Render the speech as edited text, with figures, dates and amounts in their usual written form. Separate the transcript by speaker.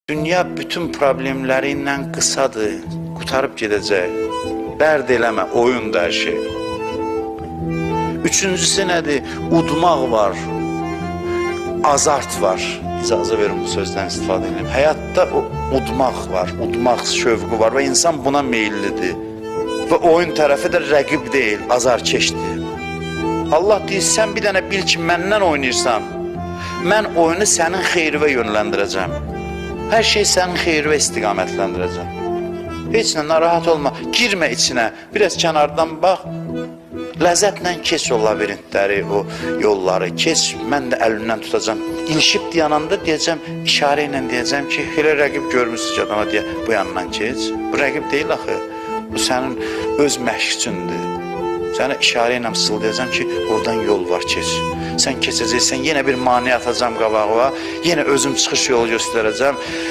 Speaker 1: Dünya bütün problemləri ilə qısadır, qurtarıb gedəcək. Dərd eləmə, oyundur hər şey. Üçüncüsü nədir? Udmaq var, azart var. İcazə verin bu sözdən istifadə edeyim. Həyatda o udmaq var, udmaq şövqü var və insan buna meyillidir. Və oyun tərəfi də rəqib deyil, azarkeşdir. Allah deyir, sən bir dənə bil ki, məndən oynayırsan. Mən oyunu sənin xeyrinə yönləndirəcəm. Hər şey sənin xeyrinə istiqamətləndirəcəm. Heç nə narahat olma, girmə içinə, biraz kənardan bax. Ləzzətlə keç o labirintləri, o yolları, keç, mən də əlindən tutacam. İlişib dayananda deyəcəm, işarə ilə deyəcəm ki, elə rəqib görmüsünüz ki, adama deyə, bu yandan keç. Bu rəqib deyil axı, bu sənin öz məşqçindir. Sənə işarə ilə fısıldayacam ki, oradan yol var, keç. Sən keçəcəksən, yenə bir mane atacam qabağa, yenə özüm çıxış yolu göstərəcəm.